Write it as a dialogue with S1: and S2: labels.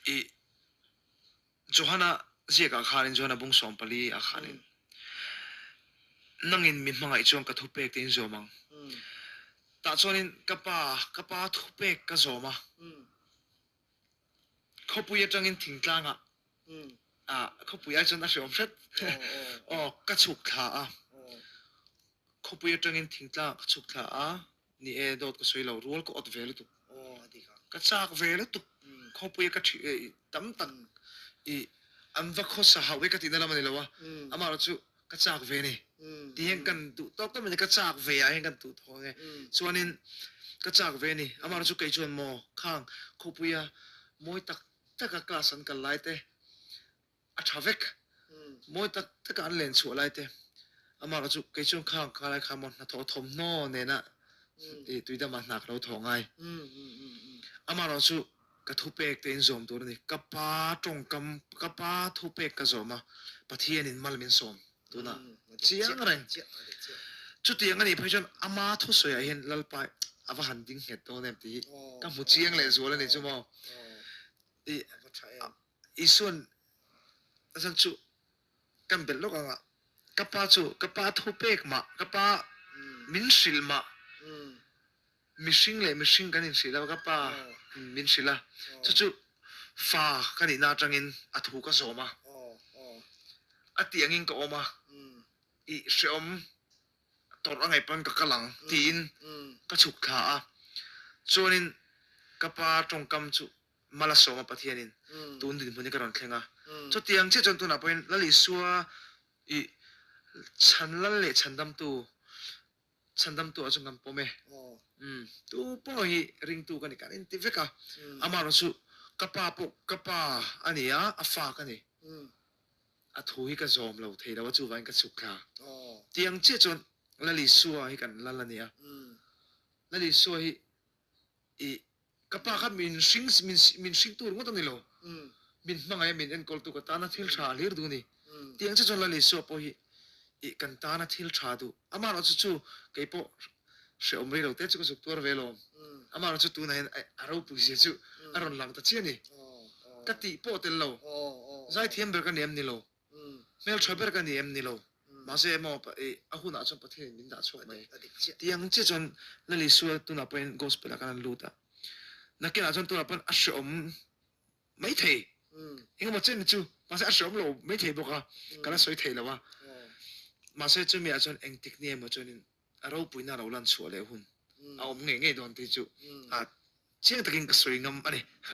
S1: I Johana ziakah khanin Johana bung 14 ah khanin nangin mi hmangaih chuan ka thupek te in zawm ang. Tah chuanin ka pa ka pa thupek ka zawm a. Khawpui atangin thingtlangah ah khawpui ai chuan a hreawm hret aw ka chhuk thla a. Khawpui atangin thingtlangah ka chhuk thla a. Ni e, dawt ka sawi lo, rual ka awt ve lutuk. Ka chak ve lutuk. Khawpuia ka ṭhi tam tak i an va khawsa hauh e ka tihna lam a ni lo a, amaherawh chu ka chak ve a ni. Ti hian kan duh tawk tawk mai a ni, ka chak ve ah hian kan duh tawk ang e. Chuanin ka chak ve a ni, amaherawh chu kei chuan maw khang khawpuia mawi tak taka class an kal lai te, a tha vek. Mawi tak taka an len chhuah lai te, amaherawh chu kei chuan khang ka lai kha maw hnathawh thawmhnaw nena i tuidamah hna ka lo thawh ngai. Amaherawh chu ka thupek te in zawm tur a ni. Ka pa tawngkam, ka pa thupek ka zawm a, Pathianin mal min sawm tunah chiang reng. Chutiang a nih phei chuan ama thusawiah hian Lalpa a va han ding nghet dawn em tih hi ka hmu chiang lehzual a ni chu maw. I Isua'n a zan chu kan belh lawk ang a, ka pa chu ka pa thu pek mah, ka pa min hrilh mah, mihring leh mihring kan inhrilh a, ka pa min hrilh a, chu chu fa ka nihna atangin a thu ka zawm a, a tih angin ka awm a, i hrehawm tawrh a ngaih pawn ka kal ang tiin ka chhuk thla a, chuanin ka pa tawngkam chu Malasawma Pathianin tun dinhmun hi ka rawn thleng a. Chutiang chiah chuan tunah pawhin Lal Isua i chhan lal leh chhandamtu, chhandamtu ah chuan kan pawm e. Umm, tu pawh hi ringtu ka ni, kan inti vek a. Amaherawh chu ka pa pawh ka pa a ni a, a fa ka ni. A thu hi ka zawm lo thei lo a, chuvangin ka chhuk thla. Tiang chiah chuan Lal Isua hi kan lal a ni a. Lal Isua hi i Ka pa kha min hring min min hring tur ngawt a ni lo. Min hmangaih a min enkawl tu ka tana thil tha a hlir duh a ni. Tiang che chuan Lal Isua pawh hi ih kan tana thil tha duh. Amaherawh chu chu kei pawh hrehawm rei lo te chu ka zuk tuar ve alawm. Amaherawh chu tunah hian a ropui zia chu a rawn lang ta chiah a ni. Ka tih pawh tel lo. Zaithiam ber ka ni em ni lo. Hmeltha ber ka ni em ni lo. Mahse emaw a hunah chuan Pathianin min dah chhuak mai. Tiang chiah chuan Lal Isua tunah pawhin Gospel ah khan an lut a. Nakinah chuan tunah pawn a hreawm mai thei. Engemaw chen chu mahse a hreawm lo mai thei bawk a, ka la sawi thei lo a. Mahse chumi ah chuan engtik ni emaw chuanin a ropuina lo lan chhuah leh hun a awm ngei ngei dawn tih chu chiang takin ka sawi ngam a ni.